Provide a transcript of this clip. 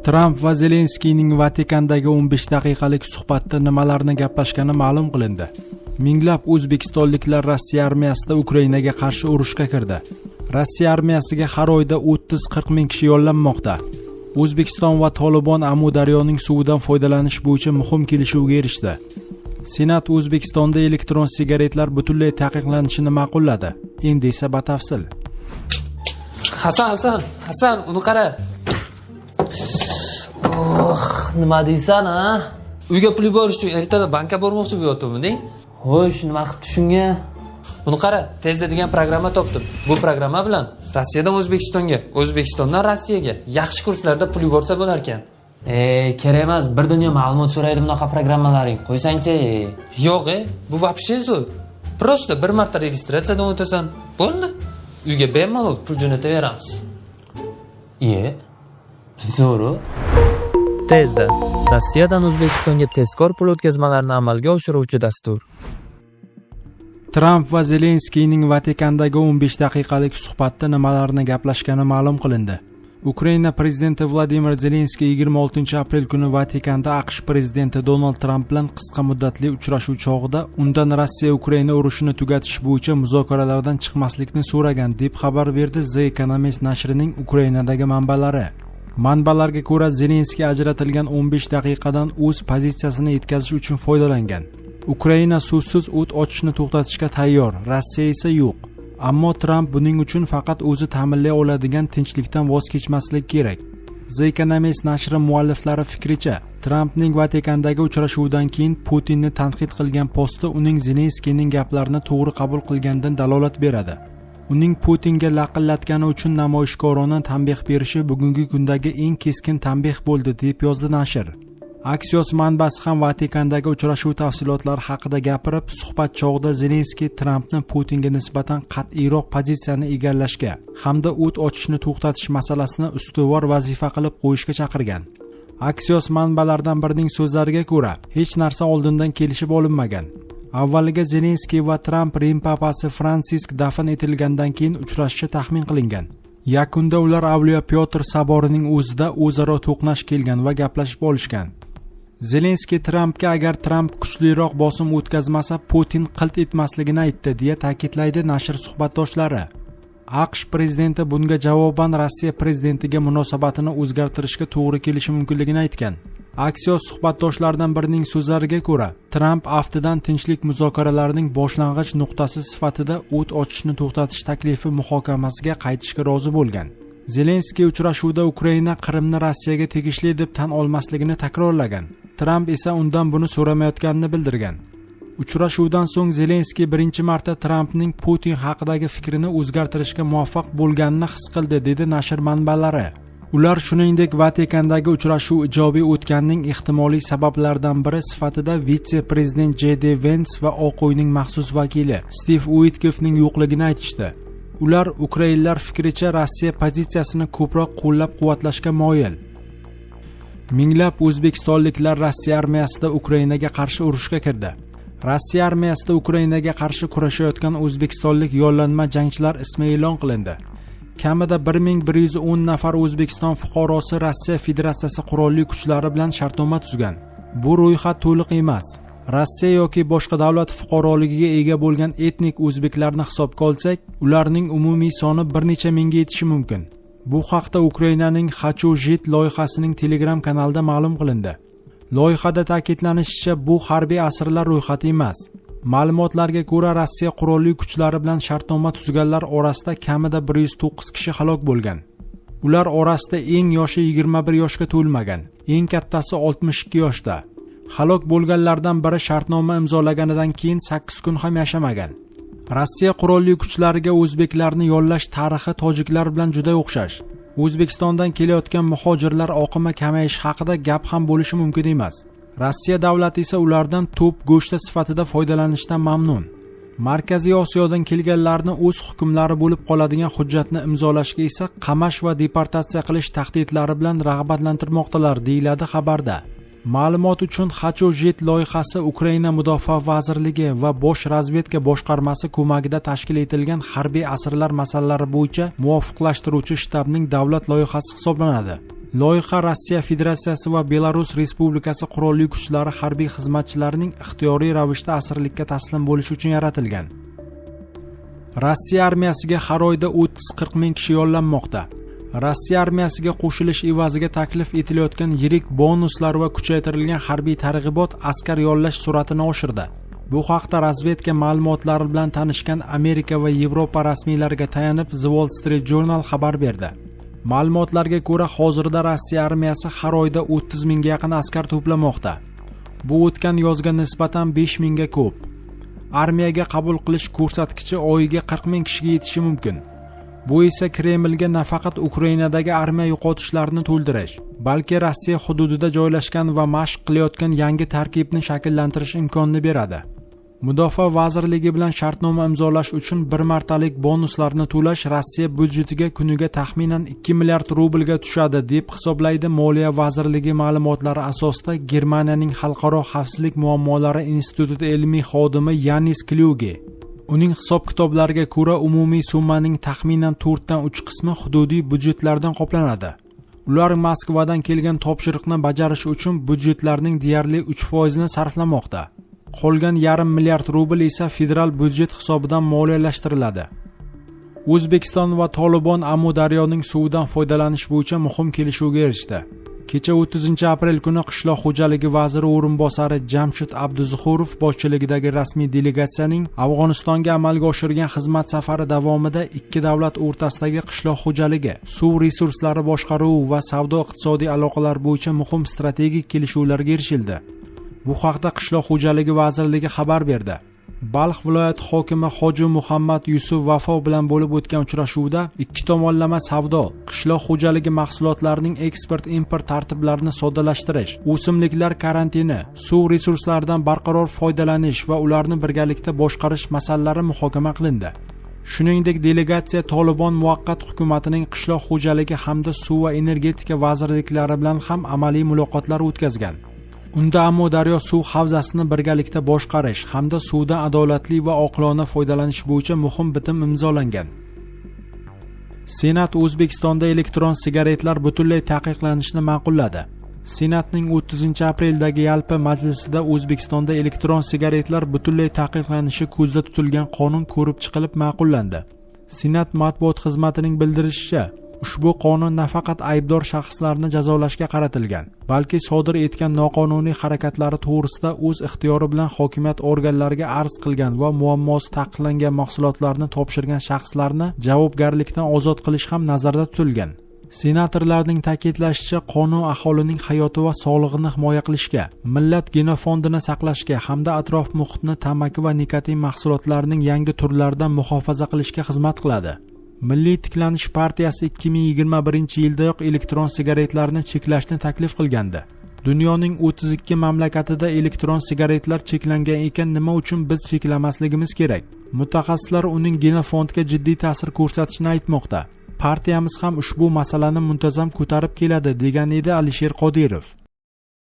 Tramp va Zelenskiyning Vatikandagi 15 daqiqalik suhbatda nimalarni gaplashgani ma'lum qilindi. Minglab o'zbekistonliklar Rossiya armiyasida Ukrainaga qarshi urushga kirdi. Rossiya armiyasiga har oyda 30-40 ming kishi yollanmoqda. O'zbekiston va Tolibon Amudaryoning suvidan foydalanish bo'yicha muhim kelishuvga erishdi. Senat O'zbekistonda elektron sigaretlar butunlay taqiqlanishini ma'qulladi. Endi esa batafsil. Hasan, Hasan, Hasan, uni qara. Oh, nima deysan, a? Uyga pul yuborish uchun ertalab bankka bormoqchi bo'lyaptimi? Xo'sh, nima qilibdi shunga? Buni qara, tezda degan programma topdim. Bu programma bilan Rossiyadan O'zbekistonga, O'zbekistondan Rossiyaga yaxshi kurslarda pul yuborsa bo'lar ekan. E, kerak emas, bir dunyo ma'lumot so'raydi bunaqa programmalaring. Qo'ysangchi. Yo'q, bu вообще zo'r. Просто bir marta registratsiyadan o'tasan, bo'ldi. Uyga bemalol pul jo'nataveramiz. Iye. Zo'ru. Tezda Rossiyadan O'zbekistonga tezkor pul o'tkazmalarini amalga oshiruvchi dastur. Tramp va Zelenskiyning Vatikandagi 15 daqiqalik suhbatda nimalarni gaplashgani ma'lum qilindi. Ukraina prezidenti Vladimir Zelenskiy 26 aprel kuni Vatikanda AQSh prezidenti Donald Tramp bilan qisqa muddatli uchrashuv chog'ida undan Rossiya-Ukraina urushini tugatish bo'yicha muzokaralardan chiqmaslikni so'ragan, deb xabar berdi The Economist nashrining Ukrainadagi manbalari. Manbalarga ko'ra, Zelenskiy ajratilgan 15 daqiqadan o'z pozitsiyasini yetkazish uchun foydalangan. Ukraina so'zsiz o't ochishni to'xtatishga tayyor, Rossiya esa yo'q. Ammo Tramp buning uchun faqat o'zi ta'minlay oladigan tinchlikdan voz kechmasligi kerak. The Economist nashri mualliflari fikricha, Trampning Vatikandagi uchrashuvdan keyin Putinni tanqid qilgan posti uning Zelenskiyning gaplarini to'g'ri qabul qilganidan dalolat beradi. Uning Putinga laqillatgani uchun namoyishkorona tanbeh berishi bugungi kundagi eng keskin tanbeh bo'ldi, deb yozdi nashr. Axios manbasi ham Vatikandagi uchrashuv tafsilotlari haqida gapirib, suhbat chog'ida Zelenskiy Trampni Putinga nisbatan qat'iyroq pozitsiyani egallashga hamda o't ochishni to'xtatish masalasini ustuvor vazifa qilib qo'yishga chaqirgan. Axios manbalaridan birining so'zlariga ko'ra, hech narsa oldindan kelishib olinmagan. Avvaliga Zelenskiy va Tramp Rim papasi Fransisk dafn etilgandan keyin uchrashishi taxmin qilingan. Yakunda ular Avliyo Pyotr soborining o'zida o'zaro to'qnash kelgan va gaplashib olishgan. Zelenskiy Trampga agar Tramp kuchliroq bosim o'tkazmasa, Putin qilt etmasligini aytdi, deya ta'kidlaydi nashr suhbatdoshlari. AQSh prezidenti bunga javoban Rossiya prezidentiga munosabatini o'zgartirishga to'g'ri kelishi mumkinligini aytgan. Axios suhbatdoshlaridan birining so'zlariga ko'ra, Tramp aftidan tinchlik muzokaralarining boshlang'ich nuqtasi sifatida o't ochishni to'xtatish taklifi muhokamasiga qaytishga rozi bo'lgan. Zelenskiy uchrashuvda Ukraina Qrimni Rossiyaga tegishli deb tan olmasligini takrorlagan. Tramp esa undan buni so'ramayotganini bildirgan. Uchrashuvdan so'ng Zelenskiy birinchi marta Trampning Putin haqidagi fikrini o'zgartirishga muvaffaq bo'lganini his qildi, dedi nashr manbalari. Ular shuningdek Vatikandagi uchrashuv ijobiy o'tganining ehtimoliy sabablaridan biri sifatida vitse-prezident J.D. Vance va Oq uyning maxsus vakili Stiv Uitkoffning yo'qligini aytishdi. Ular ukrainlar fikricha Rossiya pozitsiyasini ko'proq qo'llab-quvvatlashga moyil. Minglab o'zbekistonliklar Rossiya armiyasida Ukrainaga qarshi urushga kirdi. Rossiya armiyasida Ukrainaga qarshi kurashayotgan o'zbekistonlik yollanma jangchilar ismi e'lon qilindi. Kamida 1110 nafar O'zbekiston fuqarosi Rossiya Federatsiyasi qurolli kuchlari bilan shartnoma tuzgan. Bu ro'yxat to'liq emas. Rossiya yoki boshqa davlat fuqaroligiga ega bo'lgan etnik o'zbeklarni hisobga olsak, ularning umumiy soni bir necha mingga yetishi mumkin. Bu haqda Ukrainaning Хочу жить loyihasining Telegram kanalida ma'lum qilindi. Loyihada ta'kidlanishicha, bu harbiy asirlar ro'yxati emas. Ma'lumotlarga ko'ra, Rossiya qurolli kuchlari bilan shartnoma tuzganlar orasida kamida 109 kishi halok bo'lgan. Ular orasida eng yoshi 21 yoshga to'lmagan, eng kattasi 62 yoshda. Halok bo'lganlardan biri shartnoma imzolaganidan keyin 8 kun ham yashamagan. Rossiya qurolli kuchlariga o'zbeklarni yollash tarixi tojiklar bilan juda o'xshash. O'zbekistondan kelayotgan muhojirlar oqimi kamayishi haqida gap ham bo'lishi mumkin emas. Rossiya davlati esa ulardan to'p go'shti sifatida foydalanishdan mamnun. Markaziy Osiyodan kelganlarni o'z hukmlari bo'lib qoladigan hujjatni imzolashga esa qamash va deportatsiya qilish tahdidlari bilan rag'batlantirmoqdalar, deyiladi xabarda. Ma'lumot uchun, Хочу жить loyihasi Ukraina Mudofaa vazirligi va Bosh razvedka boshqarmasi ko'magida tashkil etilgan harbiy asirlar masalalari bo'yicha muvofiqlashtiruvchi shtabning davlat loyihasi hisoblanadi. Loyiha Rossiya Federatsiyasi va Belarus Respublikasi qurolli kuchlari harbiy xizmatchilarining ixtiyoriy ravishda asirlikka taslim bo'lishi uchun yaratilgan. Rossiya armiyasiga har oyda 30-40 ming kishi yollanmoqda. Rossiya armiyasiga qo'shilish evaziga taklif etilayotgan yirik bonuslar va kuchaytirilgan harbiy targ'ibot askar yollash sur'atini oshirdi. Bu haqda razvedka ma'lumotlari bilan tanishgan Amerika va Yevropa rasmiylariga tayanib The Wall Street Journal xabar berdi. Ma'lumotlarga ko'ra, hozirda Rossiya armiyasi har oyda 30 mingga yaqin askar to'plamoqda. Bu o'tgan yozga nisbatan 5 mingga ko'p. Armiyaga qabul qilish ko'rsatkichi oyiga 40 ming kishiga yetishi mumkin. Bu esa Kremlga nafaqat Ukrainadagi armiya yo'qotishlarini to'ldirish, balki Rossiya hududida joylashgan va mashq qilayotgan yangi tarkibni shakllantirish imkonini beradi. Mudofaa vazirligi bilan shartnoma imzolash uchun bir martalik bonuslarni to'lash Rossiya byudjetiga kuniga taxminan 2 milliard rublga tushadi, deb hisoblaydi Moliya vazirligi ma'lumotlari asosida Germaniyaning Xalqaro xavfsizlik muammolari instituti ilmiy xodimi Yanis Klyuge. Uning hisob-kitoblariga ko'ra, umumiy summaning taxminan 4 dan 3 qismi hududiy byudjetlardan qoplanadi. Ular Moskvadan kelgan topshiriqni bajarish uchun byudjetlarning deyarli 3% ni sarflamoqda. Qolgan yarim milliard rubl esa federal byudjet hisobidan moliyalashtiriladi. O'zbekiston va Tolibon Amudaryoning suvidan foydalanish bo'yicha muhim kelishuvga erishdi. Kecha 30-aprel kuni Qishloq xo'jaligi vaziri o'rinbosari Jamshid Abduzuhurov boshchiligidagi rasmiy delegatsiyaning Afg'onistonga amalga oshirgan xizmat safari davomida ikki davlat o'rtasidagi qishloq xo'jaligi, suv resurslari boshqaruvi va savdo-iqtisodiy aloqalar bo'yicha muhim strategik kelishuvlarga erishildi. Bu haqda Qishloq xo'jaligi vazirligi xabar berdi. Balx viloyati hokimi Hoji Muhammad Yusuf Vafo bilan bo'lib o'tgan uchrashuvda ikki tomonlama savdo, qishloq xo'jaligi mahsulotlarining eksport-import tartiblarini soddalashtirish, o'simliklar karantini, suv resurslaridan barqaror foydalanish va ularni birgalikda boshqarish masalalari muhokama qilindi. Shuningdek, delegatsiya Tolibon muvaqqat hukumatining qishloq xo'jaligi hamda suv va energetika vazirliklari bilan ham amaliy muloqotlar o'tkazgan. Unda Amudaryo suv havzasini birgalikda boshqarish hamda suvdan adolatli va oqilona foydalanish bo'yicha muhim bitim imzolangan. Senat O'zbekistonda elektron sigaretlar butunlay taqiqlanishini ma'qulladi. Senatning 30-apreldagi yalpi majlisida O'zbekistonda elektron sigaretlar butunlay taqiqlanishi ko'zda tutilgan qonun ko'rib chiqilib ma'qullandi. Senat matbuot xizmatining bildirishicha, ushbu qonun nafaqat aybdor shaxslarni jazolashga qaratilgan, balki sodir etgan noqonuniy harakatlari to'g'risida o'z ixtiyori bilan hokimiyat organlariga arz qilgan va muammosi taqiqlangan mahsulotlarni topshirgan shaxslarni javobgarlikdan ozod qilish ham nazarda tutilgan. Senatorlarning ta'kidlashicha, qonun aholining hayoti va sog'lig'ini himoya qilishga, millat genofondini saqlashga hamda atrof muhitni tamaki va nikotin mahsulotlarining yangi turlaridan muhofaza qilishga xizmat qiladi. Milliy tiklanish partiyasi 2021-yildayoq elektron sigaretlarni cheklashni taklif qilgandi. Dunyoning 32 mamlakatida elektron sigaretlar cheklangan ekan, nima uchun biz cheklamasligimiz kerak? Mutaxassislar uning genofondga jiddiy ta'sir ko'rsatishini aytmoqda. Partiyamiz ham ushbu masalani muntazam ko'tarib keladi, degan edi Alisher Qodirov.